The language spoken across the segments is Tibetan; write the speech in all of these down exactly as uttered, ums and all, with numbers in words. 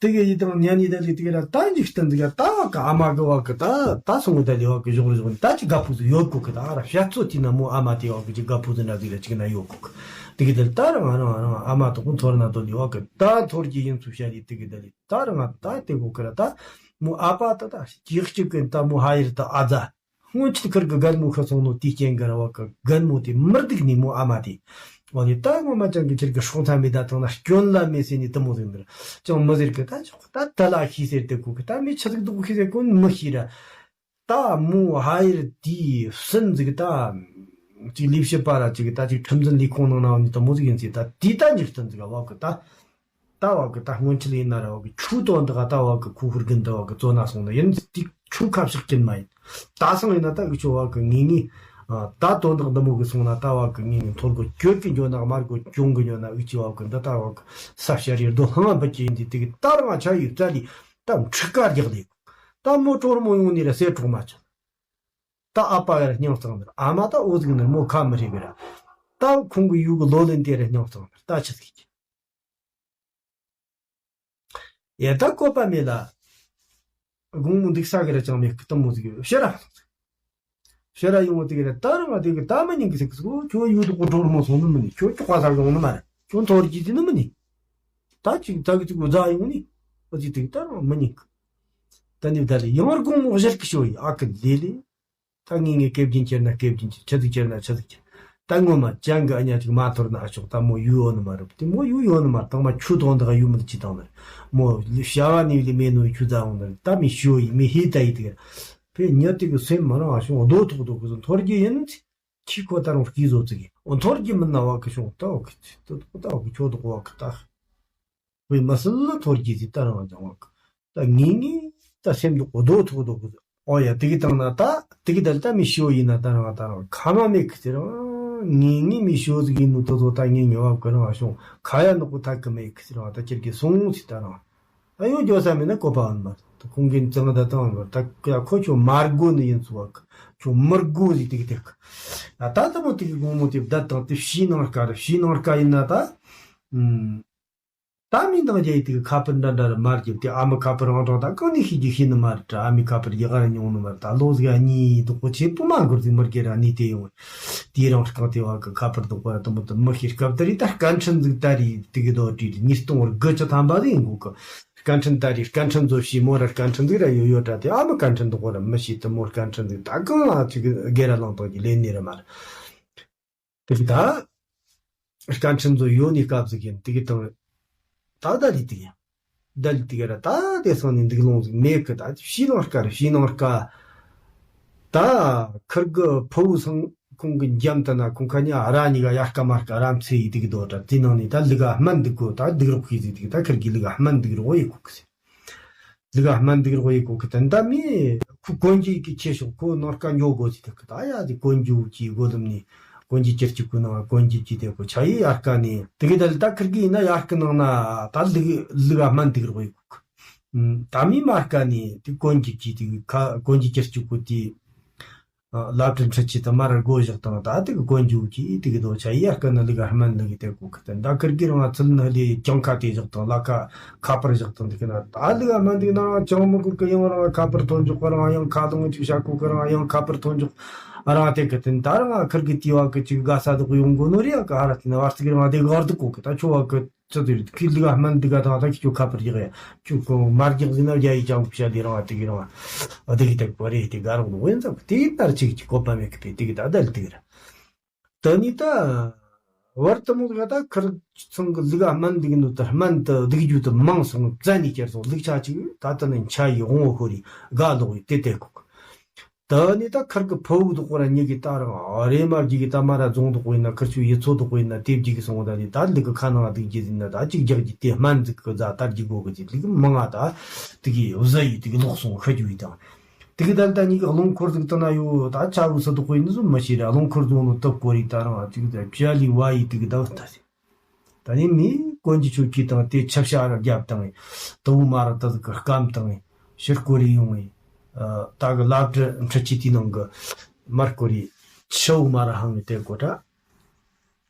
དེ་གི་ཡི་དང་ཉན་ནི་ད་ལི་དེ་གི་ར་ད་འཇིག་རྟེན་འདི་ག་ད་བ་གི་ཨ་མ་གི་བ་གི་ད་ད་སོང་གི་ད་ལི་བ་གི་ཞོག་རི་ཞོག་ནི་ད་ཅི་དགའ་པོ་ཟིག་ཡོད་གོ་གི། ད་ར་བཤད་ཚོད་དེ་ན་མོ་ཨ་མ་དེ་བ་གི་ཅི་དགའ་པོ་ཟིག་འདྲ་ཟིག་ར་ཅིག་ན་ཡོད་གོ་གི། དེ་གི་ད་ལི་ད་ར་ང་ར་ང་ར་ཨ་མ་དོ་གོ་འཐོར་ན་དོ་ལི་བ་གི་ད་འཐོར་གི་ཡིན་ཚུལ་བཤད་ལི་དེ་གི་ད་ལི་ད་ར་ང་ད་དེ་གོ་གི་ར་ད་མོ་ཨ་པ་ད་ད་ཅི་གཅིག་གི་ད་མོ་ཧ་ཡིར་ད་ཨ་ཛ། སྔོན་ཆད་ཁིར་གི་རྒན་མོ་ཤི་སོང་ནོ་དེའི་རྐྱེན་གི་ར་བ་གི་རྒན་མོ་དེ་མི་སྡུག་ནི་མོ་ཨ་མ་དེ། འོ་དེ་ད་ངོ་མ་ཅང་གི་ཁིར་གི་སྲོག་ཐ་མེད་ད་ཐང་ན་སྐྱོན་ལ་མེད་ཟེར་ནི་དུ་མོ་ཟིག་འདིར་ཅང་མི་ཟེར་གི། ད་ཅོག་ད་ད་ལ་ཤི་ཟེར་དེ་གོ་གི། ད་མི་ཆི་ཟིག་འདུག་ཤི་ཟེར་གོ་ནི་མི་ཤི་ར། ད་མོ་ཧ་ཡིར་དེའི་སུན་ཟིག་ད་ཅིག་ལས་བྱེད་པ་ར་ཅིག་ད་ཅིག་ཁྲིམས་འཛིན་ལས་ཁུངས་ནང་ན་ནི་དུ་མོ་ཟིག་ཡིན་ཟེར། ད་དེ་ད་འཇིག་རྟེན་ཟིག་བ་གི་ད། ད་བ་གི་ད་སྔོན་ཆད་ཡིན་ན་ར་བ་གི་ཆུ་དོན་དག་ད་བ་གི་ཁུ་ཧུར་གིན་ད་བ་གི་བཙོ་ན་སོང་ན་ཡིན་དེ་ཆུ་ཁ་བཤགས་ཀྱིན་མ་ཡིན། ད་སང་ཡིན་ན་ད་འུ་ཆོ་བ་གི་ངེས་ངེས་ད་དོན་དག་འདི་མོ་གི་སོང་ན་ད་བ་གི་ངེས་ངེས་འཐོར་གོ་གྱོད་གི་འགྱོ་ན་དམར་གོ་གྱོང་གི་འགྱོ་ན་འུ་ཆོ་བ་གི་འདི་ད་བ་གི་ས་བཤལ་ཡེར་རྡོ་ལྷང་བ་འབུད་ཀྱི་ཡིན་དེ་དེ་གི་ད་རང་ཆ་ཡོད་ཙ་ལི་ད་འཁྲིག་ཀ་རྒྱག་ལེ། ད་མོ་གྲོར་མོ་ཡོང་ནི་ར་སེ་གྲོག་མ་ཆོད། ད་ཨ་ཕ་ཡར་སྙིང་གཙང་ནི་ར་ཨ་མ་ད་འོ་ཟིག་ནི་ར་མོ་ཁ་མི་རེ་གི་ར། ད་ཁོང་གི་ཡུལ་གི་ལོ་ལོན་དེ་ར་སྙིང་གཙང་ནི་ར་ད་ཆི་ཟིག་གི། ཡ་ད་བཀོད་པ་མེད་ལ། དགོང་མོ་འདུག་ས་གི་ར་ཅང་མེད་གི་གཏུམ་མོ་ཟིག་ཡོད་ཕྱིར་ར་སོང་ཟིག་ཕྱིར་ར་ཡོང་བ་དེ་གི་ར་ད་རང་ང་དེ་གི་ད་མི་ཉན་གི་ཟིག་གི་ཟིག་ཁྱོད་ཡུལ་དུ་གོ་གྲོར་མོ་སོང་ནི་མི་ནི། ཁྱོད་ཅོག་པ་ཟ་གི་ཡོང་ནི་མ་རེད། ཁྱོད་འཐོར་གྱི་ཟིག་ནི་མི་ནི། ད་ཅིག་ད་གི་ཅིག་གོ་ཟ་ཡོང་ནི། འོ་ཅིག་དེ་གི་ད་རང་མི་ཉན་གི། ད་ནི་ད་ལི་ཡང་དགོང་མོ་བཞུར་གི་ཤོ་ཡི་ཨ་ཀི་ལེ་ལེ། ད་ངེས་ངེས་སྐེ་རྒྱན་ཁྱེར་ན་སྐེ་རྒྱན་ཁྱེར། ཆི་ཟིག་ཁྱེར་ན་ཆི་ཟིག་ཁྱེར། ད་ངོ་མ་ཅང་གི་ཨ་ཉ་ཅིག་མ་འཐོར་ན་ཨ་ཆོག་ད་མོ་ཡུལ་ཡོད་ནི་མ་རེད། དེ་མོ་ཡུལ་ཡོད་ནི་མ་རེད། དང་མ་ཆུ་དོན་དག་ཡུལ་མི་ཅི་དང་ནི་མོ་བྱ་བ་ནི་ལི་མེད་ནོ་ཆུ་ཟ་འོང་ནི་ད་མི་ཤོ་ཡི་མི་ཧེ་ད་ཡི་དེ་གི་ར། ཕེ་ཉ་དེ་གི་སེམས་མ་རང་ཨ་ཤོང་རྡོ་ཐོག་རྡོ་གི་སོ་འཐོར་གྱི་ཡིན་ཅི། ཁྱི་ཁོ་ད་རུང་སྐྱིད་བཟོ་ཙི་གི་འོ་འཐོར་གྱི་མིན་ན་བ་གི་ཤོང་ད་བ་གི་ད་བ་གི་ཁྱོད་དོ་བ་གི་ད། བའི་མ་སྲིད་ལ་འཐོར་གྱི་ཟིག་ད་རང་ལྗང་བ་གི། ད་ངེས་ངེས་ད་སེམས་འདུག་གོ་རྡོ་ཐོག་རྡོ་གི། ཨོ་ཡ་དེ་གི་དང་ན་ད་དེ་གི་ད་ད་མི་ཤོ་ཡིན་ན་ད་རང་ད་རང་ཁ་མ་མེད་གི་ཟེར་རང་ངེས་ངེས་མི་ཤོ་ཟིག་ཡིན་ནོ་དོ་དོ་ད་ངེས་ངེས་བ་གི་རང་ཤོང་ཁ་ཡ་ནོ་གོ་ཐག་གི་མེད་གི་ཟེར་རང་ད་ཁྱེར་གི་སོང་ཟིག་ད་རང་ཨ་ཡོ་འགྱོ་ས་མེད་ན་གོ་པ་འོན་མ་ད་ཁོང་གི་ཙང་ད་དང་འོན་མ་ད་ཁོ་ཆོ་མར་གོ་ནི་ཡིན་ཚུ་བ་གི་ཁྱོ་མར་གོ་ཟིག་དེ་གི་དེ་གི་ད་ད་མོ་དེ་གི་དགོང་མོ་དེ་བདད་དང་དེ་ཕྱི་ནང་དཀར་ཕྱི་ནང་དཀར་ཡིན་ན་ད། ད་མི་འདང་རྒྱ་ཡི་དེ་གི་ཁ་པར་འདྲ་འདྲ་ར་མར་རྒྱབ་དེ་ཨ་མི་ཁ་པར་རང་དྲང་ད་གང་ནས་ཤེས་རྒྱུ་ཤེས་ནི་མ་རེད་དྲ། ཨ་མི་ཁ་པར་ཡི་ག་ར་ཉུང་ནི་མ་རེད་ད། ལོ་ཟིག་གཉིས་དོག་པོ་ཆེ་པོ་མ་འགོར་ཟིག་མི་རྒྱ་ར་གནས་དེ་ཡོང་དེའི་རང་རྐང་དེ་བ་གི་ཁ་པར་དོག་པོ་ར་དུ་མོ་དུ་མི་ཤེས་སྐབས་དེ་རི་ད་སྐད་འཕྲིན་ཟིག་ད་རི་དེ་གི་དོ་དྲི་རི་ཉིས་སྟོང་བར་དགུ་བཅུ་ཐམ་པ་ཟིག་ཡིན་གོ་གི། སྐད་འཕྲིན་ད་རི་སྐད་འཕྲིན་ཚོ་ཤེས་མོ་ར་སྐད་འཕྲིན་ཟིག་ར་ཡོད་ཡོད་དྲ་དེ་ཨ་མི་སྐད་འཕྲིན་དོག་པོ་ར་མི་ཤེས་དུ་མོ་སྐད་འཕྲིན་ཟིག་ད་གང་ལ་ཅིག་སྒེར་ར་ལངས་དང་གི་ལས་ནི་ར་མ་རེད། དེ་གི་ད། སྐད་འཕྲིན་ཚོ་ཡོད་ནི་སྐབས་ཟིག་ཡིན་དེ་གི་དང་། ད་ད་ལི་དེ་གི། ད་ལི་དེ་གི་ར་ད་དེ་སང་ནི་འདུག་ལོང་ཟིག་མེད་གི་ད་ཕྱི་ནང་དཀར་ཕྱི་ནང་དཀར། ད་ཁིར་གི་ཕུ་བོ་སང་ཁོང་གི་འཇམ་དུ་ན་ཁོང་ཁ་ཉ་ར་གཉིས་ཀ་ཡར་དཀར་མར་དཀར་རམ་ཚེ་ཡི་དེ་གི་དོ་ད་དེ་ནང་ནི་ད་ལི་ག་སྨན་འདུག་གོ་ད་འདུག་རོགས་ཤིག་ཟིག་དེ་གི་ད་ཁིར་གི་ལི་ག་སྨན་འདུག་རོགས་ཡི་གོ་གི་ཟེར། ལི་ག་སྨན་འདུག་རོགས་ཡི་གོ་གི་དེ་འདྲ་མི་ཁོ་གོན་རྒྱུ་གི་ཆེ་ཤོག་ཁོ་ནང་དཀར་འཇོག་དགོས་ཟིག་དེ་གི་ད་ཡ་དེ་གོན་རྒྱུ་གི་སྒོ་ལམ་ནས་གོན་རྒྱུ་ཁྱེར་གཅིག་གོ་ནང་གོན་རྒྱུ་གི་དེ་གོ་ཆ་ཡི་ཡར་དཀར་ནས་དེ་གི་ད་ལི་ད་ཁིར་གི་ཡིན་ན་ཡར་དཀར་ནང་ན་ད་ལི་གི་ལི་ག་སྨན་འདུག་རོགས་ཡི་གོ་གི། ད་མི་མར་དཀར་ནས་དེ་གོན་རྒྱུ་གི་དེ་གི་ཁ་གོན་རྒྱུ་ཁྱེར་གཅིག་གོ་དེ། ལབ་དྲི་འཕྲུལ་ཆས་དུ་མར་སྒོ་བཞག་དང་ད་དེ་གི་གོན་རྒྱུ་གི་དེ་གི་དོ་ཆ་ཡི་ཡར་དཀར་ན་ལི་ག་སྨན་ལི་གི་དེ་གོ་གི་དེ་འདྲ་ཁིར་གི་རང་ཚུལ་ན་ལི་གྱང་ཁ་དེ་བཞག་དང་ལ་ཁ་ཁ་པར་བཞག་དང་དེ་གི་ན་ད་ལི་ག་སྨན་དེ་གི་ན་རང་ཅང་མི་གོ་གི་ཡང་རང་ཁ་པར་ཐོན་འཇོག་གི་རང་ཡང་ཁ་ལོང་ཅིག་བྱ་གོ་གི་རང་ཡང་ཁ་པར་ཐོན་འཇོག་རང་དེ་གི་དེ་འདྲ་རང་ཁིར་གི་དེ་བ་གི་ཅིག་དགའ་ས་དུ་ཡོང་གོ་ནོ་རེ་ཡ་གི་ཧ་ར་དེ་ན་བར་ཚིག་རང་དེ་གར་དུ་གོ་གི་ད་ཆོ་བ་གི་ཅི་དེ་རེད་ཁི་ལི་ག་སྨན་འདི་ག་དང་ད་ཁྱོད་ཁ་པར་རྒྱག་ཡ་ཁྱོད་ཁོ་མར་རྒྱག་ཟིན་ན་རྒྱ་ཡི་ཅང་བྱ་དེ་རང་བ་དེ་གི་རང་བ་དེ་གི་དེ་གོ་རེ་དེ་ག་རང་དུ་འོན་ཙམ་དེ་ལྟར་ཅིག་ཅིག་གོ་པ་མེད་གི་པས་དེ་གི་ད་ད་ལི་དེ་གི་ར་ད་ནི་ད་བར་དུ་མོ་ག་ད་ཁར་ཚང་གི་ལི་ག་སྨན་འདི་གི་ནུ་ད་སྨན་དུ་སྡིག་རྒྱུ་དུ་མང་སོང་བཙན་ནས་ཁྱེར་སོང་ལུག་ཆ་ཅིག་ད་ད་ནི་འཆའ་ཡི་དབང་བོ་ཤོར་ཡི་དགའ་ལོག་ཡི་དེ་དེ་གོ་གི། ད་ནི་ད་ཁར་གི་ཕུ་བོ་དོག་པོ་ར་ཉི་གི་ད་རང་རེ་མ་བརྒྱུད་གི་ད་མ་ར་རྫོང་དོག་པོ་ཡིན་ན་ཁར་ཆུ་ཡི་ཚོ་དོག་པོ་ཡིན་ན་དེ་བརྒྱུད་གི་སོང་བ་ད་ནི་ད་ལི་གི་ཁ་ནང་སྡིག་རྒྱུ་ཟིན་ན་ད་ཅིག་རྒྱག་རྒྱུ་དེ་སྨན་ཟིག་གི་ཟ་དར་རྒྱུ་དགོ་གི་ཅིག་ལི་གི་མང་ང་ད་དེ་གི་བཟའ་ཡི་དེ་གི་ལོག་སོང་ཤི་རྒྱུ་ཡི་དང་དེ་གི་ད་ད་ནི་གི་རླུང་འཁོར་ཟིག་ད་ན་ཡོ་ད་ཆ་བུ་སི་དོག་པོ་ཡིན་ནི་བཟོ་མི་ཤེས་ར་རླུང་འཁོར་རྫོང་ནོ་སྟབས་གོ་རི་ད་རང་ཅིག་ད་བྱ་ལི་བ་ཡི་དེ་གི་ད་བུ་ད་ཟིན། ད་ནི་མི་དཀོན་གྱི་ཆོས་ཀྱི་དང་དེ་ཆབ་ཤ་ར་རྒྱབ་དང་། དུ་བུ་མ་ར་ད་ཟིག་གི་སྐམ་དང་། ཕྱིར་སྐོར་རེ་ཡོང་བས། ད་གི་ལབ་དྲི་འཕྲུལ་ཆས་དེའི་ནང་གི་མར་སྐོར་རེ་ཆུ་བོ་མ་ར་ཧང་བའི་དེ་གོ་ད།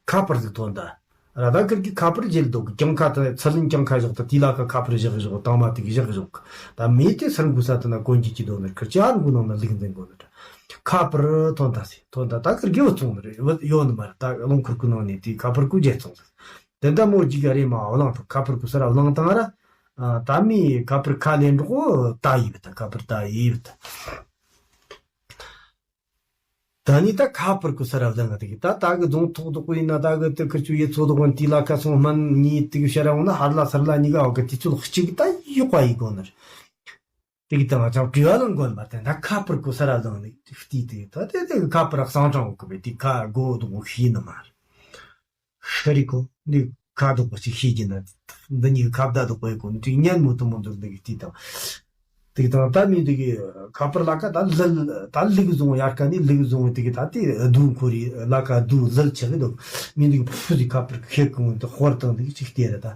ཁ་པར་ཟིག་ཐོན་ད། ར་ད་ཁིར་གི་ཁ་པར་བརྗེད་འདུག་གི་གྱང་ཁ་ད་ཚུར་ལེན་གྱང་ཁ་བཞག་ད་དེ་ལ་ཁ་ཁ་པར་བཞག་བཞག་དང་མ་དེ་གི་བཞག་བཞག་གི་ད་མེད་དེ་སར་འགུ་ས་དེ་ན་གོན་གྱི་ཀྱི་དོ་ནར་ཁིར་ཅི་ཨར་འགུ་ནང་ན་ལིག་འཛིན་གོ་ནར་ཁ་པར་ཐོན་ད་སི་ཐོན་ད་ད་ཁིར་གི་བུ་ཚོང་ནར་ཡོད་ནི་མ་ར་ད་རླུང་ཁུར་གི་ནང་ནས་དེ་ཁ་པར་གུ་བརྗེད་སོང་ཟེར། དེ་འདྲ་མོ་ཅིག་ག་རེ་མ་བླངས་ཐོག་ཁ་པར་གུ་སར་བླངས་བཏང་ར། ད་མི་ཁ་པར་ཁ་ལེན་འགྲོ་ད་ཡིབ་ད་ཁ་པར་ད་ཡིབ་ད། ད་ནི་ད་ཁ་པར་གུ་སར་བླངས་ང་དེ་གི་ད་ད་གི་རྫོང་ཐོག་དོག་པོ་ཡིན་ན་ད་གི་དེ་ཁི་ཆུ་ཡི་ཚོ་དོག་པོ་ཏི་ལ་ཁ་སོང་སྨན་གཉིས་དེ་གི་ཤ་ར་འོང་ན་ཧར་ལ་སར་ལ་གཉིས་ཀ་འོག་གི་དུས་ཚོད་གཅིག་ད་ཡོག་པ་ཡི་གོ་ནར། དེ་གི་ད་ང་ཅང་བྲིས་བ་ལང་གོན་པ་དེ་ད་ཁ་པར་གུ་སར་བླངས་ནི་བལྟས་དེ་ད་དེ་དེ་གི་ཁ་པར་གསང་གྲངས་འོག་གི་བས་དེ་ཁ་གོ་དོག་པོ་ཤེས་ནི་མ་རེད། ཤི་རི་ཀོ་འདི་ཁ་དོག་པོ་ཅིག་ཤེས་ཀྱི་ན། འདི་གཉིས་ཁ་བརྡ་དོག་པོ་ཡི་གོ་ནི་ཅིག་ཉན་མོ་དུ་མོ་འདུག་འདི་གི་དེ་དང་། དེ་དང་ད་མི་འདི་གི་ཁ་པར་ལ་ཁ་ད་ལིལ་ད་ལིག་བཟུང་ཡར་ཁ་ནི་ལིག་བཟུང་དེ་གི་ད་དེ་རྡུལ་འཁོར་རི་ལ་ཁ་རྡུལ་ལིལ་ཆགས་གི་འདུག་མི་འདི་གི་ཕུ་དི་ཁ་པར་ཁེ་གི་འོང་དེ་ཧོར་དང་འདི་གི་ཅིག་སྟེར་ད།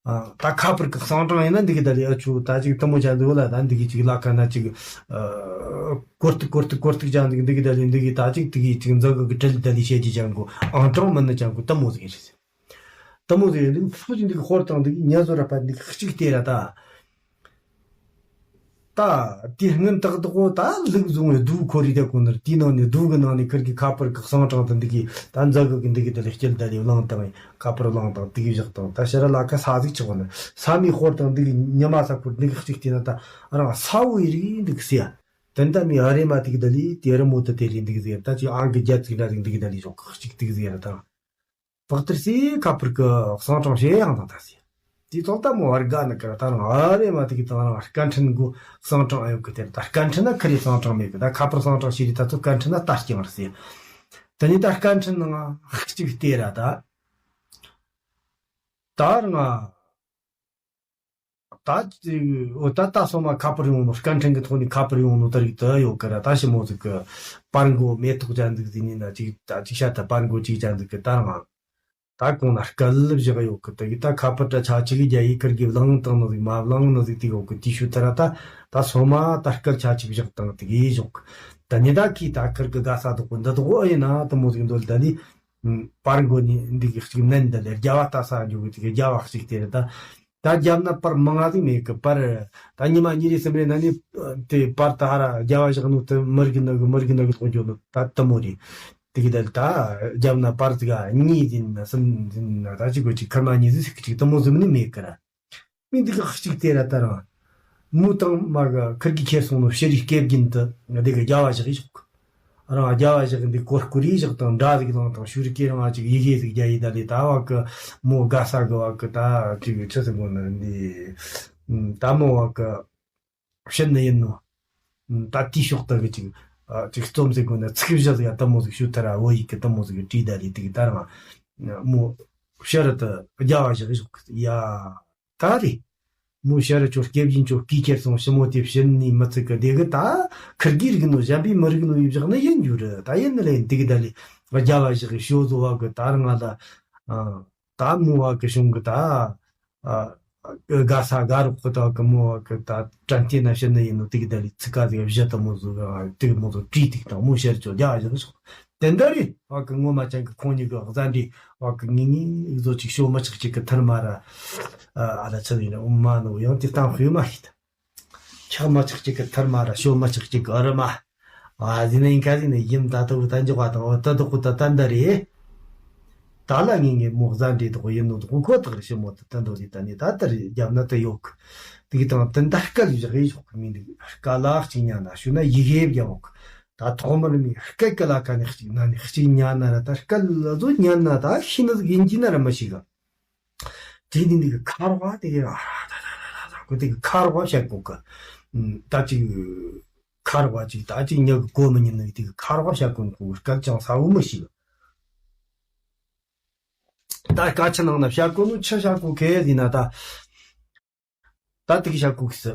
ཨ། ད་ཁ་པར་གི་གསང་གྲངས་ཡིན་ན་འདི་གི་ད་ལི་ཨ་ཆུ་ད་ཅིག་དུ་མོ་ཆ་འདི་བ་ལ་ད་འདི་གི་ཅིག་ལ་ཁ་ན་ཅིག་ཨ། ཀོར་ཏིག་ཀོར་ཏིག་ཀོར་ཏིག་ཅང་འདི་གི་འདི་གི་ད་ལི་འདི་གི་ད་ཅིག་འདི་གི་ཅིག་འཛག་གི་གྲལ་ད་ལི་བཤད་ཀྱི་ཅང་གོ་ཨང་གྲངས་མིན་ན་ཅང་གོ་དུ་མོ་ཟིག་ཡིན་རེད། དུ་མོ་ཟིག་ཡིན་འདི་གི་ཕུ་ཅིག་འདི་གི་ཧོར་དང་འདི་གི་ཉ་བཟོ་ར་པ་འདི་གི་གཅིག་སྟེ་ར་ད། ད་དེ་སྔོན་ཏག་ཏག་གོ་ད་ལུག་བཟུང་བའི་རྡུལ་ཁོ་རི་དེ་ཁོ་ནར་དེའི་ནང་ནས་རྡུལ་གི་ནང་ནས་ཁིར་གི་ཁ་པར་གི་གསང་གྲངས་དུ་འདི་གི་ད་འཛག་གི་འདི་གི་དེ་ལ་སྐྱེལ་ད་ལས་བླངས་དང་ཁ་པར་བླངས་དང་དེ་གི་བཞག་དང་ད་ཕྱི་ར་ལ་ཁ་ས་ཟིག་ཆགས་གོ་ནི་ས་མི་ཧོར་དང་འདི་གི་ཉི་མ་ས་ཁུར་འདི་གི་གཅིག་དེ་ན་ད་རང་ས་བོ་ཡི་རིགས་འདི་གི་སི་ཡ་དེ་འདྲ་མི་ཨ་རེ་མ་དེ་གི་ད་ལི་དེ་རི་མོ་དུ་དེ་རི་འདི་གི་ཟེར་ད་ཅི་ཨང་གི་རྒྱ་ཚིག་འདྲ་ཟིག་འདི་གི་ད་ལི་ཞོག་གཅིག་འདི་གི་ཟེར་ད། བག་ཏིར་སི་ཁ་པར་གི་གསང་གྲངས་བཤད་ཡང་དང་ད་སི། དེ་ཚོགས་ལྟ་མོ་བར་དགའ་ནི་ཀར་ད་རང་ཨ་རེ་མ་དེ་གི་ད་རང་སྐད་འཕྲིན་གོ་གསང་གྲངས་ཨ་ཡོད་གི་དེར་ད་སྐད་འཕྲིན་ན་ཁི་རི་གསང་གྲངས་མེད་གི་ད་ཁ་པར་གསང་གྲངས་ཤེས་རི་ད་ཚོ་སྐད་འཕྲིན་ན་ལྟ་རྐྱང་ར་སི། ད་ནི་ད་སྐད་འཕྲིན་ནང་གཅིག་བལྟས་ར་ད། ད་རང་ད་ཅིག་འོ་ད་ད་སོ་མ་ཁ་པར་ཡོང་ནོ་སྐད་འཕྲིན་གི་ཐོག་ནས་ཁ་པར་ཡོང་ནོ་ད་རིགས་དུ་ཡོད་གི་ར་ད་ཞི་མོ་ཟིག་གི་པར་མགོ་མེ་ཏོག་ཅན་ཟིག་ཟིན་ནི་ན་ཅིག་ད་ཅིག་ཤ་ད་པར་མགོ་ཅིག་ཅན་ཟིག་གི་ད་རང་ད་གོང་ན་སྐད་ལབ་བཞག་ཡོད་གི་ད་གི་ད་ཁ་པར་ད་ཆ་ཅིག་གི་རྒྱ་ཡིག་ཁིར་གི་བླངས་བཏང་ནོ་ཟིག་མ་བླངས་ནོ་ཟིག་དེ་ཡོད་གི་དེ་ཤུ་ཐ་ར་ད་ད་སོ་མ་ད་སྐད་ཆ་ཅིག་བཞག་བཏང་དེ་གི་བཞག་གི་ད་ནི་ད་གི་ད་ཁིར་གི་དགའ་ས་དོག་གི་འདི་དོག་ཨེ་ཡིན་ན་དུ་མོ་ཟིག་འདོད་ད་ནི། པར་མགོ་ནས་འདི་གི་གཅིག་མནན་འདི་ལས་རྒྱ་བ་ལྟ་ས་འཇུག་གི་དེ་གི་རྒྱ་བ་གཅིག་དེ་རེད་ད། ད་རྒྱབ་ན་པར་མང་ང་ཟིག་མེད་གི་པར། ད་ཉི་མ་གཉིས་རེ་གསུམ་རེ་ན་ནི་དེ་པར་ད་ཧ་ར་རྒྱ་བ་བཞག་ནོ་དེ་མི་རིགས་ནི་གི་མི་རིགས་ནི་གི་ཐོག་འཇོག་ནོ་ད་དུ་མོ་རེད། དེ་གི་ད་ད་རྒྱབ་ན་པར་ཟིག་གཉིས་ཟིན་ན་གསུམ་ཟིན་ན་ད་གཅིག་གོ་གཅིག་ཁར་མ་གཉིས་ཟིག་གཅིག་དུ་མོ་ཟིག་ནི་མེད་གི་ར། མི་འདི་ག་གཅིག་དེ་ར་ད་རང་། མུ་དང་མ་ག་ཁིར་གི་ཁྱེར་སོང་ནོ་ཕྱི་རིགས་སྐེ་རྒྱན་དུ་ང་འདི་ག་རྒྱ་བ་བཞག་ཡི་ཞོག་རང་རྒྱ་བ་བཞག་འདི་གོར་ཀུ་རི་བཞག་དང་འདྲ་ཟིག་ལང་དང་ཤུ་རི་སྐེ་རང་ཨ་ཅིག་ཡི་གེ་ཟིག་རྒྱ་ཡི་ད་ལི་ད་བ་གི་མོ་དགའ་ས་གི་བ་གི་ད་ཅིག་ཆི་ཟིག་མོ་ན་འདི་ད་མོ་བ་གི་ཕྱི་ནི་ཡིན་ནོ། ད་དེའི་ཕྱོགས་ད་གི་ཅིག་ཅིག་རྩོམ་ཟིག་གོ་ན་ཚིག་བཞི་ཟིག་ད་མོ་ཟིག་ཤུ་ཐ་ར་བོ་ཡི་གི་ད་མོ་ཟིག་བྲིས་ད་ལི་དེ་གི་ད་རང་མོ་ཕྱི་ར་ད་རྒྱ་བ་བཞག་ཡི་ཞོག་ཡ། ད་རེད། མོ་ཤ་ར་ཅོ་སྐེ་བཞིན་ཅོ་སྐེ་ཁྱེར་སོང་ཞི་མོ་དེ་ཕྱིན་ནི་མི་ཚིག་གི་དེ་གི་ད་ཁིར་གི་རིག་ནོ་གཞན་པའི་མི་རིག་ནོ་ཡི་བཞག་ནི་ཡིན་རྒྱུ་རེད་ད་ཡིན་ནི་ལེན་དེ་གི་ད་ལི་རྒྱ་བ་བཞག་གི་ཤོ་བཟོ་བ་གི་ད་རང་ང་ལ་ད་མོ་བ་གི་བྱུང་གི་ད་དགའ་ས་དགའ་རོགས་གི་ད་གི་མོ་བ་གི་ད་དྲན་རྟེན་ན་ཕྱིན་ནི་ཡིན་ནོ་དེ་གི་ད་ལི་ཚིག་ག་དེ་བཞི་ད་མོ་བཟོ་གི་དེ་གི་མོ་བཟོ་བྲིས་ཐིག་དང་མོ་ཤ་ར་ཅོ་རྒྱ་བ་བཞག་གི་སོང་། དེ་འདྲ་རེད། བ་གི་ངོ་མ་ཅན་གི་ཁོང་གཉིས་གི་གཟའ་འདྲེ་བ་གི་ངེས་ངེས་བཟོ་ཅིག་ཤོ་མི་ཆག་ཅིག་གི་ཐར་མ་ར། ཨ་ལ་ཆ་ཡིན་འོ་མ་ནོ་ཡང་དེ་གཏམ་ཤོད་མ་ཤེས་ད། ཆག་མི་ཆག་ཅིག་གི་ཐར་མ་ར་ཤོ་མི་ཆག་ཅིག་གི་ཨ་རི་མ། ཨ་ཟིན་ན་ཡིན་ཁ་ཟིན་ན་ཡིན་ད་ལྟ་བུ་ད་འཇོག་པ་དང་འོ་ད་དོ་ཁུ་ད་ད་འདྲ་རེད། ད་ལ་ངེས་ངེས་མོ་གཟའ་འདྲེ་དོ་ཡིན་ནོ་དོ་ཁོ་ཐག་རེད་ཤི་མོ་ད་ད་འདོ་རེད་ད་ནི་ད་ད་རེད་རྒྱབ་ན་ད་ཡོད་གི། དེ་གི་དང་ད་འདར་སྐད་བཞག་ཡི་ཞོག་གི་མི་འདུག་སྐད་ལ་གཅིག་ཉན་ན་ཤུ་ན་ཡི་གེ་བརྒྱབ་འོག་ད་ཐོག་མར་མི་སྐད་ཀ་ལ་ཀ་ནས་གཅིག་ན་ནས་གཅིག་ཉན་ན་ར་ད་སྐད་ལ་ཚོ་ཉན་ན་ད་ཤི་ན་ཟིག་ཡིན་གྱི་ན་ར་མ་ཤི་ག་དེ་ནི་འདི་གི་ཁ་རོག་དེ་གི་ཨ་ར་ད་ད་ད་ད་ཁོ་དེ་གི་ཁ་རོག་བཤད་གོ་གི་ད་ཅིག་ཁ་རོག་ཅིག་ད་ཅིག་ཉག་གི་གོ་མི་ཉན་ནི་དེ་གི་ཁ་རོག་བཤད་གོ་ནི་ཁོ་སྐད་ཅང་ས་བོ་མི་ཤི་ག་ད་སྐད་ཆ་ནང་ན་བཤད་གོ་ནི་ཆི་བཤད་གོ་གི་ཡིན་ན་ད། ད་དེ་གི་བཤད་གོ་གི་སི།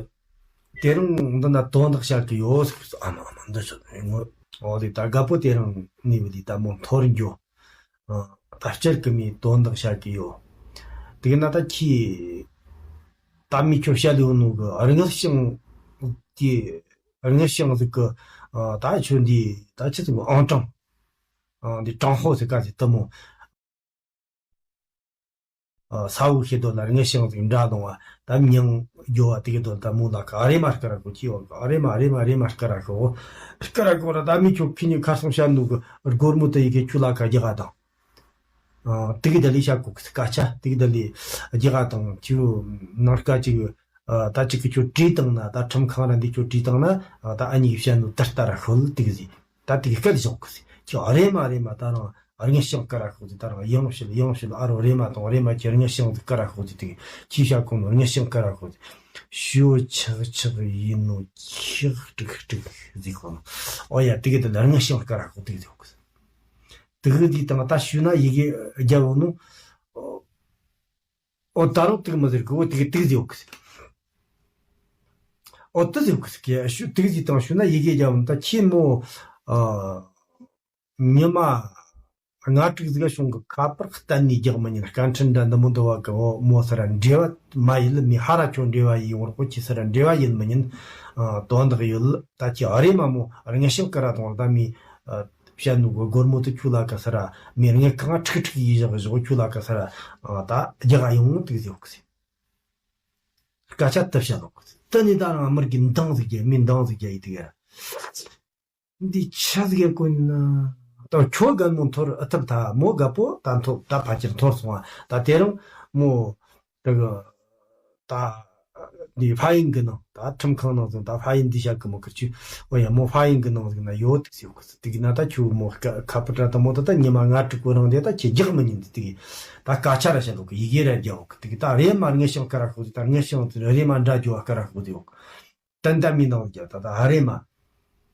དེ་རིང་འདི་ན་དོན་དག་བཤད་གི་ཡོད་ཟེར་གི་སི། ཨ་མ་ཨ་མ་འདི་ཆོ་ངོ་། འོ་དེ་ད་དགའ་པོ་དེ་རིང་ནི་བི་དེ་ད་མོ་འཐོར་འགྱོ། ཨ་ད་སྤྱིར་གི་མི་དོན་དག་བཤད་གི་ཡོད། དེ་གི་ན་ད་ཁྱི། ད་མི་ཁྱོད་བཤད་ཡོད་ནོ་གི་རྔུལ་ཞིང་། དེ་རྔུལ་ཞིང་ཟིག་གི་ཨ་ད་ཆོ་འདི་ད་ཆི་ཟིག་གི་ཨང་གྲངས། ཨ་འདི་གྲངས་ཧོ་ཟིག་ག་ཟིག་ད་མོ། ཨ། ས་བོ་ཤེས་དོ་ལ་རྔུལ་ཞིང་ཟིག་འདྲ་དང་བ་ད་མྱང་རྒྱོ་བ་དེ་གི་དོ་ད་མོ་ལ་ཀ་ཨ་རེ་མ་སྐ་ར་གོ་ཅི་ཡོད་གི། ཨ་རེ་མ་ཨ་རེ་མ་ཨ་རེ་མ་སྐ་ར་གོ། སྐ་ར་གོ་ར་ད་མི་ཁྱོད་ཁི་ཉི་ཁར་སོང་ཤ་ནུ་གི་སྒོར་མོ་དེ་ཡི་གེ་ཁྱོད་ལ་ཀ་རྒྱག་ག་དང་། ཨ། དེ་གི་ད་ལི་ཤ་གོ་གི་སྐད་ཆ་དེ་གི་ད་ལི་རྒྱག་ག་དང་ཁྱོད་ནང་སྐད་ཅིག་ཨ། ད་ཅིག་གི་ཁྱོད་བྲིས་བཏང་ན་ད་ཁྲིམས་ཁང་ར་འདི་ཁྱོད་བྲིས་བཏང་ན་ཨ། ད་ཨ་ཉི་གི་བཤད་ནུ་ད་ལྟ་ར་ཤོད་དེ་གི་ཟིག་ད་དེ་གི་སྐད་བཞག་གི་ཟིག་ཁྱོད་ཨ་རེ་མ་ཨ་རེ་མ་ད་རང་རྔུལ་ཞིང་སྐ་ར་ཤོད་ཟིག་ད་རང་ཡང་བཤད་ཡང་བཤད་ཨ་རོ་རེ་མ་དང་རེ་མ་ཁྱོད་རྔུལ་ཞིང་ཟིག་སྐ་ར་ཤོད་ཟིག་དེ་གི་ཁྱི་ཤ་གོང་ནུ་རྔུལ་ཞིང་སྐ་ར་ཤོད་ཟིག་ཤོད་ཆག་ཆག་ཡིན་ནོ་ཁྱག་ཀྲིག་ཀྲིག་ཟིག་གོ་ནོ། ཨོ་ཡ་དེ་གི་ད་ལ་རྔུལ་ཞིང་སྐ་ར་ཤོད་དེ་གི་ཟིག་གོ་གི་ཟིག་དེ་གི་དེ་དང་ད་ཤུ་ན་ཡི་གེ་རྒྱབ་ནོ། ཨོ་ད་རུང་དེ་གི་མི་ཟེར་གི་ཨོ་དེ་གི་དེ་གི་ཟིག་ཡོད་གི་ཟིག་ཨོ་དེ་ཟིག་ཡོད་གི་ཟིག་གི་ཤུ་དེ་གི་ཟིག་དང་ཤུ་ན་ཡི་གེ་རྒྱབ་ནོ་ད་ཁྱི་མོ། ཨ། ཉི་མ་ལྔ་དྲུག་ཟིག་ག་གཞུང་གི་ཁ་པར་གཏན་ནས་རྒྱག་མི་ཉན། སྐད་འཕྲིན་འདྲ་འདི་མོ་འདི་བ་གི་འོ་མོ་སི་ར་འབྲེལ་བ་མ་ཡིན་ལ་མི་ཧ་ར་ཁྱོད་འབྲེལ་བ་ཡིན་ཡོང་རོགས་ཁྱི་སི་ར་འབྲེལ་བ་ཡིན་མི་ཉན། ཨ། དོན་དག་ཡོད་ལ་ད་ཁྱི་ཨ་རེ་མ་མོ་རྔུལ་ཞིང་སྐ་ར་དང་ད་མི། ཨ། བཤད་ནུ་གོ་སྒོར་མོ་དེ་ཁྱོད་ལ་ཀ་སི་ར་མི་རྔུལ་གང་ཁྲིག་ཁྲིག་ཡིས་བཞག་བཞག་ཁྱོད་ལ་ཀ་སི་ར། ཨ། ད་རྒྱག་ག་ཡོང་དེ་གི་ཟིག་ཡོད་གི་ཟིག་སྐད་ཆ་དེ་བཤད་ལོག་གི་ཟིག་དེ་ནས་ད་རང་མི་རྒྱུ་འདང་ཟིག་རྒྱག་མི་འདང་ཟིག་རྒྱག་ཡི་དེ་གི་ར། འདི་ཆ་ཟིག་གི་ཀུན་ན། ད་ཁྱོད་རྒན་མོ་འཐོར་ཨ་ཐབས་ད་མོ་རྒད་པོ་ད་འཐོར་ད་ཕ་ཁྱེར་འཐོར་སོང་བ་ད་དེ་རིང་མོ་ད་གི་ད་འདི་ཧྥ་ཡིན་གི་ནང་ད་ཁྲིམས་ཁང་ནང་ཟིག་ད་ཧྥ་ཡིན་འདི་བཤད་གི་མོ་ཁིར་ཆུ་ཨོ་ཡ་མོ་ཧྥ་ཡིན་གི་ནང་ཟིག་ན་ཡོད་དེ་ཟིག་གི་ཟིག་དེ་གི་ན་ད་ཁྱོད་མོ་ཁ་ཁ་པར་ད་ད་མོ་ད་ད་ཉི་མ་ལྔ་དྲུག་གོ་རང་དེ་ད་ཁྱེད་རྒྱག་མི་ཉན་དེ་དེ་གི་ད་སྐད་ཆ་ར་བཤད་ལོག་གི་ཡི་གེ་ར་རྒྱག་འོག་གི་དེ་གི་ད་རེ་མ་རྔུལ་ཞིང་སྐ་ར་ཤོད་དེ་ད་རྔུལ་ཞིང་དེ་རེ་མ་འདྲ་རྒྱོ་བ་སྐ་ར་ཤོད་དེ་འོག་ཏན་ཏན་མི་འདང་རྒྱ་ད་ད་ཧ་རེ་མ།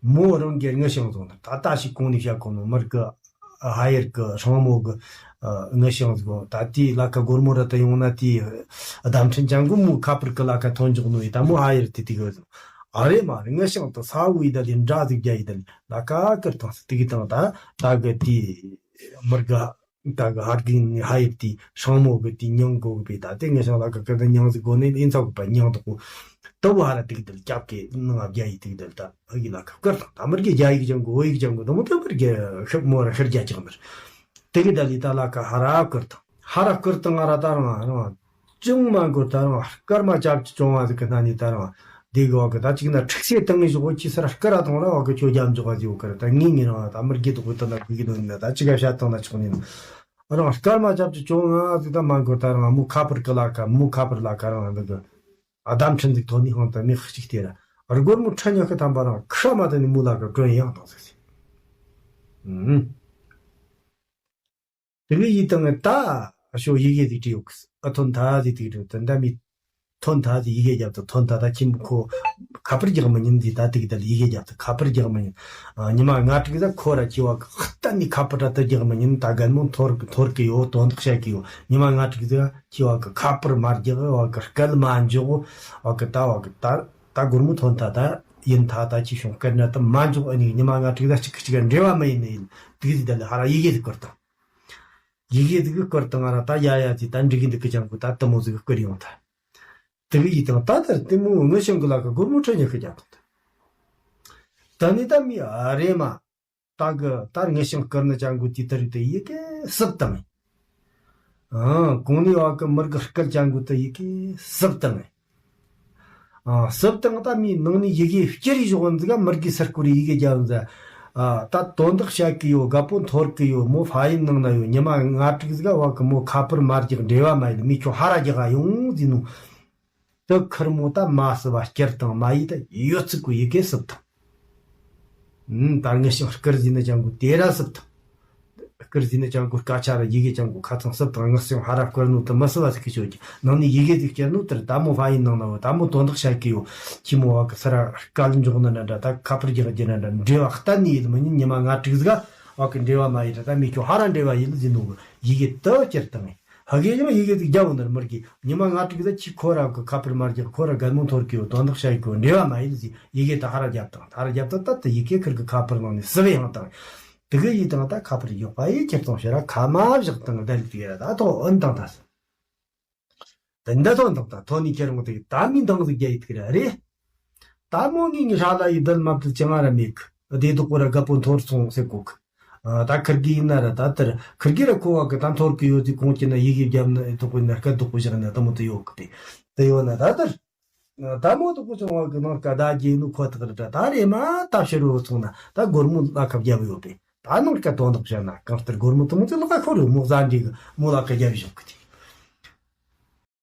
མོ་རང་གི་རྔུལ་ཞིང་བཟུང་ད་ད་ད་ཞིག་གོང་ནས་བཤད་གོ་ནོ་མར་གི་ཧ་ཡར་གི་ཧྲང་མོ་གི་རྔུལ་ཞིང་བཟུང་ད་དེའི་ལ་ཁ་སྒོར་མོ་ར་ད་ཡོང་ན་དེའི་བརྡ་འཕྲིན་ཅང་གི་མོ་ཁ་པར་གི་ལ་ཁ་ཐོན་འཇོག་ནོ་ཡི་ད་མོ་ཧ་ཡར་དེ་དེ་གི་བཟུང་ཨ་རེ་མ་རྔུལ་ཞིང་ད་ས་བོ་ཡི་ད་ལི་འདྲ་ཟིག་རྒྱ་ཡི་ད་ལི་ལ་ཁ་ཀིར་དང་སི་དེ་གི་དང་ད་ད་གི་དེའི་མར་གི་ད་གི་ཧར་གི་ནི་ཧ་ཡིབ་དེ་ཧྲང་མོ་གི་དེ་མྱང་གོ་གི་པས་ད་དེ་ངེད་ཤང་ལ་གི་ཀི་དེ་མྱང་ཟིག་གོ་ནི་ཨིན་ཚོགས་གི་པ་མྱང་དོ་གོ། ཏི་བོ་ཧ་ར་དེ་གི་དེ་ལ་སྐྱབས་གི་ནང་རྒྱ་ཡིག་དེ་གི་དེ་ལ་ད་ཨ་གི་ལ་གི་བསྐུར་དང་ད་མར་གི་རྒྱ་ཡིག་ཅང་གི་བོད་ཡིག་ཅང་གི་དུ་མོ་དེ་མར་གི་ཤི་མོ་ར་ཤར་རྒྱ་ཅང་མར། དེ་གི་ད་ལི་ད་ལ་གི་ཧ་ར་བསྐུར་དང་ཧ་ར་བསྐུར་དང་ང་ར་ད་རང་རང་། ཅུང་མ་འགོར་ད་རང་སྐར་མ་ཅབ་ཅི་བྱུང་བ་ཟིག་གི་སྣ་ནས་ད་རང་དེ་གི་བ་གི་ད་ཅིག་ན་ཁྲིག་སེ་བཏང་ངེ་ཞོག་ཁྱི་སར་སྐར་ར་ཐོང་ར་བ་གི་ཁྱོད་རྒྱབ་འཇོག་ག་ཟིག་ཡོད་གི་ར་ད་ངེས་ངེས་རང་ད་མི་རྒྱུ་དོག་གི་ད་ན་གི་གི་དོན་ན་ད་ཅི་ག་བཤད་བཏང་ན་ཆོག་ནི་ན་རང་སྐར་མ་ཅབ་ཅི་བྱུང་ང་ཟིག་ད་མ་འགོར་ད་རང་མོ་ཁ་པར་གི་ལ་ཁ་མོ་ཁ་པར་ལ་ཁ་རང་འདི་གི་ཨ་དམ་ཕྲན་ཟིག་ཐོན་ནི་ཧང་ད་མི་ཁ་ཅིག་སྟེ་ར་སྒོར་མོ་ཁྲ་ཉག་གི་ཐམ་པ་རང་ཁ་མ་ད་ནི་མོ་ལ་གི་གྲོན་ཡང་བཏང་ཟིག་ཟིག་ཨུམ། དེ་གི་ཡིད་དང་ད་ཞོ་ཡི་གེ་དེ་བྲིས་ཡོད་གི་ཨ་ཐོན་ཐ་དེ་དེ་གི་ད་འདྲ་མི་ཐོན་ཐ་དེ་ཡི་གེ་རྒྱབ་ཏུ་ཐོན་ཐ་ད་ཁྱིམ་ཁོ་ཁ་པར་རྒྱག་མི་ཉན་དེ་ད་དེ་གི་ད་ཡི་གེ་རྒྱབ་ཏུ་ཁ་པར་རྒྱག་མི་ཉན། ཨ་ཉི་མ་ལྔ་དྲུག་ད་ཁོ་ར་ཁྱི་བ་གི་གཏན་ནས་ཁ་པར་ད་ད་རྒྱག་མི་ཉན། ད་རྒན་མོ་འཐོར་གི་འཐོར་གི་ཡོད། དོན་དག་བཤད་གི་ཡོད། ཉི་མ་ལྔ་དྲུག་ད་ཁྱི་བ་གི་ཁ་པར་མ་རྒྱག་བ་གི་སྐད་མ་འཇོག་བ་གི་ད་བ་གི་ད་ད་སྒོར་མོ་ཐོན་ཐ་ད་ཡིན་ཐ་ད་ཁྱི་ཤོང་སྐད་འདྲ་ད་མ་འཇོག་ཨ་ནི་ཉི་མ་ལྔ་དྲུག་ད་གཅིག་གི་གཅིག་ག་འབྲེལ་བ་མ་ཡིན་ནི་ཡིན། དེ་གི་དེ་ད་ལ་ཧ་ར་ཡི་གེ་དེ་བསྐུར་དང་། ཡི་གེ་དེ་གི་བསྐུར་དང་ང་ར་ད་ཡ་ཡ་དེ་ད་འགྲིག་གི་འདུག་གི་ཅང་གི་ད་དེ་མོ་ཟིག་གི་བསྐུར་ཡོང་ད། དེ་གི་ཡིད་དང་ད་ལྟར་དེ་མོ་ངི་ཤང་གི་ལ་གི་སྒོར་མོ་ཁྲི་ཉི་ཤུ་རྒྱག་དང་ད། ད་ནི་ད་མི་ཨ་རེ་མ། ད་གི་ད་ངི་ཤང་བསྐུར་ནི་ཅང་གི་དེ་ད་རིག་དེ་ཡི་གེ་སུབ་དང་། ཨང་གོང་ནས་བ་གི་མི་རྒི་སྐད་ཅང་གི་དེ་ཡི་གེ་སུབ་དང་། ཨ་སུབ་དང་ད་མི་ནང་ནས་ཡི་གེ་བསྐྱུར་ཡི་ཞོག་འཛི་ག་མི་རྒི་སར་བསྐུར་ཡི་གེ་རྒྱབ་འཛི། ཨ་ད་དོན་དག་བཤད་གི་ཡོད། རྒད་པོ་འཐོར་གི་ཡོད། མོ་ཧྥ་ཡིན་ནང་ན་ཡོད། ཉི་མ་ལྔ་དྲུག་ཟིག་བ་གི་མོ་ཁ་པར་མ་རྒྱག་འབྲེལ་བ་མ་ཡིན། མི་ཁྱོད་ཧ་ར་རྒྱག་ག་ཡོང་ཟིན་ནོ། དེ་ཁར་མོ་ད་མ་སུབ་བ་བསྐྱུར་དང་མ་ཡི་ད་ཡོད་ཚིག་གི་ཡི་གེ་སུབ་དང་། ད་ངི་ཤང་བསྐུར་ཟིན་ན་ཅང་གི་དེ་ར་སུབ་དང་། བསྐུར་ཟིན་ན་ཅང་གི་སྐད་ཆ་ར་ཡི་གེ་ཅང་གི་ཁ་ཚང་སུབ་དང་། ངི་ཤང་ཧ་ར་བསྐུར་ནོ་དེ་མི་སུབ་བ་ཟིག་གི་ཤོད་ཀྱི་ནང་ནས་ཡི་གེ་ཟིག་བསྐྱུར་ནོ་དེར་ད་མོ་ཧྥ་ཡིན་ནང་ན་བ་ད་མོ་དོན་དག་བཤད་གི་ཡོད། ཁྱི་མོ་བ་གི་སར་སྐད་འཇོག་ནི་འདྲ་འདྲ་ད་ཁ་པར་རྒྱག་རྒྱུ་འདྲ་འདྲ་འབྲེལ་བ་གཏན་ནས་ཡིད་མི་ཉན། ཉི་མ་ལྔ་དྲུག་ཟིག་བ་གི་འབྲེལ་བ་མ་ཡིན་ར་ད་མི་ཁྱོད་ཧ་ར་འབྲེལ་བ་ཡིན་ཟིན་ནོ་གི་ཡི་གེ་དེ་བསྐྱུར་དང་། ཧ་གེ་ཡང་ཡི་གེ་ཟིག་རྒྱབ་འོ་ནར་མི་རྒི་ཉི་མ་ལྔ་དྲུག་ཟིག་ཁྱི་ཁོ་ར་གི་ཁ་པར་མ་རྒྱག་ཁོ་ར་རྒད་མོ་འཐོར་གི་ཡོད། དོན་དག་བཤད་གི་ཡོད། འབྲེལ་བ་མ་ཡིན་ཟིག་ཡི་གེ་ད་ཧ་ར་རྒྱབ་དང་། ད་ཧ་ར་རྒྱབ་ད་ད་ད་ཡི་གེ་ཁིར་གི་ཁ་པར་ནང་ནས་སུབ་ཡང་དང་། དེ་གི་ཡི་དང་ད་ཁ་པར་ཡོག་པ་ཡི་ཁྱེར་དང་ཤེ་ར་ཁ་མ་བཞག་དང་བསྡད་ལུགས་ཡ་ད་ཐོ་འོན་དང་ད་སུ། དེ་འདྲ་ཐོན་དང་ད་ཐོ་ནི་ཁྱེར་འོང་དེ་ད་མི་འདང་ཟིག་རྒྱ་ཡི་ཐིག་ར་རེད། ད་མོ་ངའི་ངའི་ཧྲ་ལ་ཡི་བསྡད་མ་བསྡད་ཅི་ང་ར་མེད་གི། བདེ་སྡུག་པོ་ར་རྒད་པོ་འཐོར་སོང་ཟེར་གོ་གི། ད་ཁིར་གི་ཡིན་ན་ར་ད་དེར་ཁིར་གི་ར་ཁོ་བ་གི་ད་འཐོར་གི་ཡོད་དུས་གོང་གི་ན་ཡི་གེ་བརྒྱབ་ན་དོག་པོ་ཡིན་ན་སྐད་དོག་པོ་བཞག་ན་ད་མོ་དེ་ཡོད་གི་དེ་དེ་ཡོད་ན་ད་དེར། ད་མོ་དོག་པོ་ཚོ་བ་གི་ནང་སྐད་བརྡ་རྒྱས་ནུ་ཁོ་ཐག་རེད་ད་རེ་མ་ད་ཕྱི་རུ་སོང་ན་ད་སྒོར་མོ་ལ་ཁ་བརྒྱབ་ཡོད་པས་ད་ནང་སྐད་དོན་དག་བཤད་ན་གང་ལྟར་སྒོར་མོ་དུ་མོ་དེ་ལ་ཁ་ཁོ་རུ་མོ་ཟ་འདྲི་གི་མོ་ལ་ཁ་བརྒྱབ་བཞག་གི་དེ།